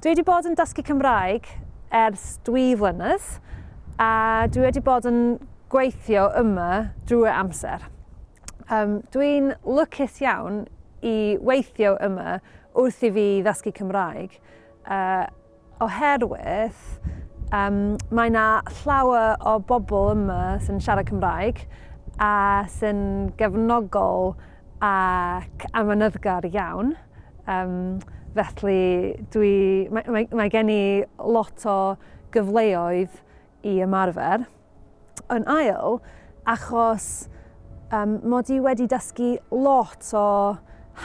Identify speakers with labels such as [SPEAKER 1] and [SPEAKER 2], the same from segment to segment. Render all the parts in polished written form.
[SPEAKER 1] Dwi wedi bod yn dysgu Cymraeg ers dwi flynedd a dwi wedi bod yn gweithio yma drwy'r amser. Um, dwi'n lwcus iawn i weithio yma wrth i fi ddysgu Cymraeg uh, oherwydd um, mae yna llawer o bobl yma sy'n siarad Cymraeg a sy'n gefnogol ac amyneddgar iawn. Um, felly dwi, mae, mae, mae gen i lot o gyfleoedd i ymarfer. Yn ail, achos um, mod i wedi dysgu lot o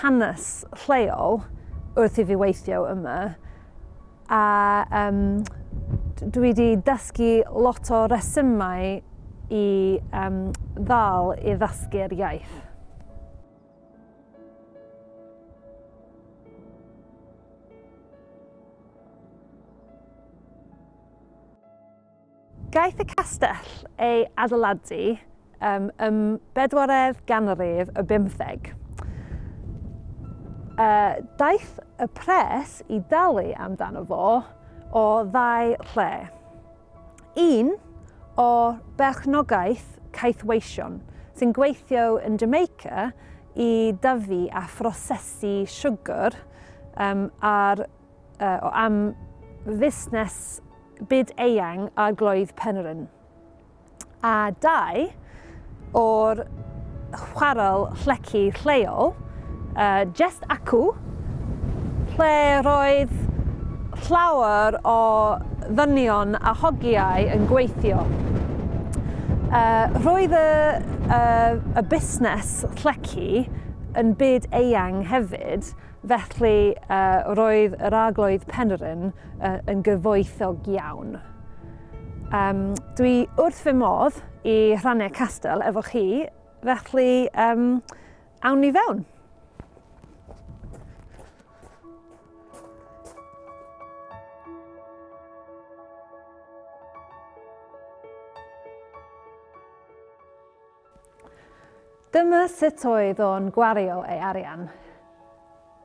[SPEAKER 1] hanes lleol wrth i fi weithio yma, a um, dwi wedi dysgu lot o resymau i um, ddal i ddysgu'r iaith. Gaeth y castell ei adeiladu um, ym bedwaredd ganrif y bymtheg. Uh, daeth y pres i dalu amdano fo o ddau lle. Un o berchnogaeth caethweision sy'n gweithio yn Jamaica i dyfu a phrosesu siwgr um, ar, uh, am fusnes byd-eang Arglwydd Penrhyn. A dau o'r chwarel llechi lleol, uh, jest acw, lle roedd llawer o ddynion a hogiau yn gweithio. Uh, roedd y, uh, y busnes llechi yn byd eang hefyd, felly uh, roedd yr arglwydd Penrhyn uh, yn gyfoethog iawn. Um, dwi wrth fy modd i rhannu castell efo chi, felly um, awn ni fewn. Dyma sut oedd o'n gwario ei arian.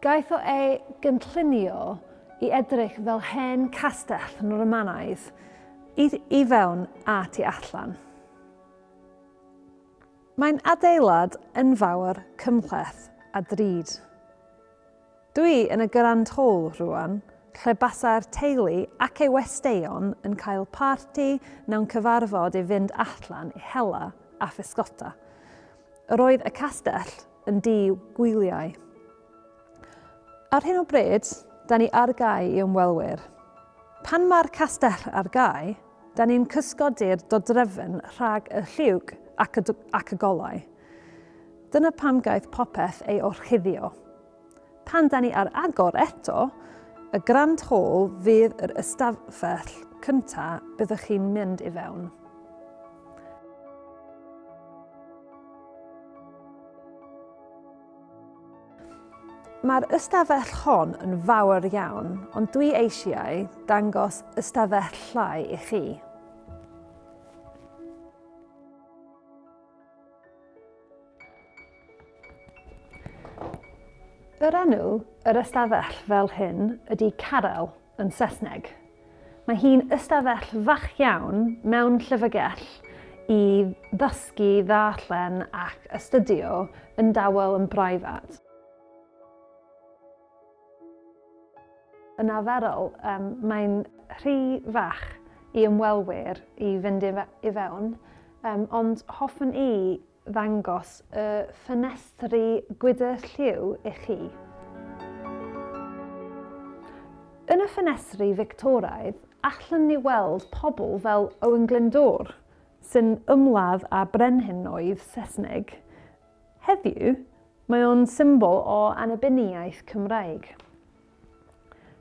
[SPEAKER 1] Gaeth o ei gynllunio i edrych fel hen castell yn Romanaidd, i, i fewn a tu allan. Mae'n adeilad enfawr, cymhleth a drud. Dwi yn y Grand Hall rwan, lle basa'r teulu ac ei westeion yn cael parti mewn cyfarfod i fynd allan i hela a physgota. Yr oedd y castell yn dŷ gwyliau. Ar hyn o bryd, da ni ar gau i ymwelwyr. Pan mae'r castell ar gau, da ni'n cysgodi'r dodrefn rhag y lliwg ac y, ac y golau. Dyna pam gaeth popeth ei orchuddio. Pan da ni ar agor eto, y Grand Hall fydd yr ystafell cynta byddwch chi'n mynd i fewn. Mae'r ystafell hon yn fawr iawn, ond dwi eisiau dangos ystafell llai i chi. Yr enw yr ystafell fel hyn ydy carel yn Saesneg. Mae hi'n ystafell fach iawn mewn llyfrgell i ddysgu, ddarllen ac astudio yn dawel yn breifat. Yn arferol, um, mae'n rhy fach i ymwelwyr i fynd i, i fewn, um, ond hoffwn i ddangos y ffenestri gwydr lliw i chi. Yn y ffenestri Fictoraidd, allwn ni weld pobl fel Owen Glyndŵr, sy'n ymladd â brenhinoedd Saesneg. Heddiw, mae o'n symbol o annibyniaeth Cymraeg.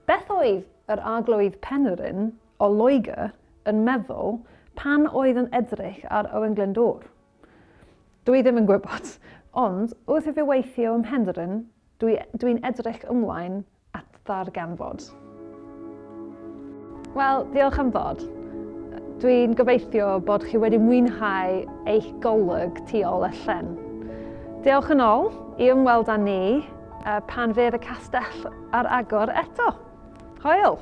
[SPEAKER 1] Beth oedd yr Arglwydd Penrhyn o Loegr yn meddwl pan oedd yn edrych ar Owen Glyndŵr? Dwi ddim yn gwybod, ond wrth i fi weithio ym Mhenrhyn, dwi, dwi'n edrych ymlaen at ddarganfod. Wel, diolch am ddod. Dwi'n gobeithio bod chi wedi mwynhau eich golwg tu ôl y llen. Diolch yn ôl i ymweld â ni pan fydd y castell ar agor eto. Hwyl!